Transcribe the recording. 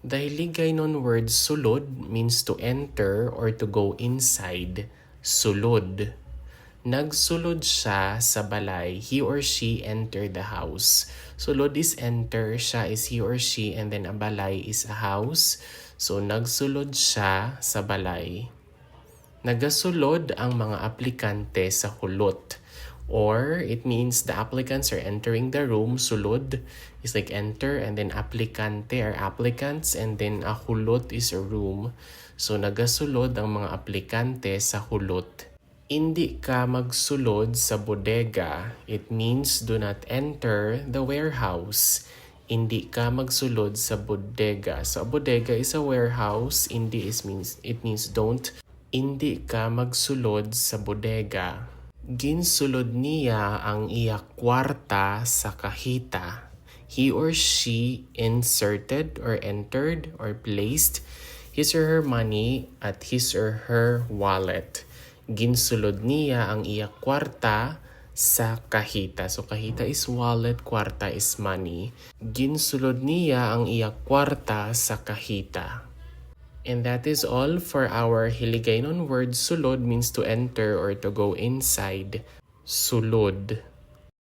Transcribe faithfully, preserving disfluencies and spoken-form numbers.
The Hiligaynon word sulod means to enter or to go inside. Sulod. Nagsulod siya sa balay. He or she entered the house. Sulod is enter, siya is he or she, and then a balay is a house. So, nagsulod siya sa balay. Nagasulod ang mga aplikante sa hulot. Or, it means the applicants are entering the room. Sulod is like enter, and then aplikante are applicants, and then a hulot is a room. So, nagasulod ang mga aplikante sa hulot. Indi ka magsulod sa bodega. It means do not enter the warehouse. Indi ka magsulod sa bodega. So, a bodega is a warehouse. Indi is means, it means don't. Indi ka magsulod sa bodega. Ginsulod niya ang iya kwarta sa kahita. He or she inserted or entered or placed his or her money at his or her wallet. Ginsulod niya ang iya kwarta sa kahita. So, kahita is wallet, kwarta is money. Ginsulod niya ang iya kwarta sa kahita. And that is all for our Hiligaynon word. Sulod means to enter or to go inside. Sulod.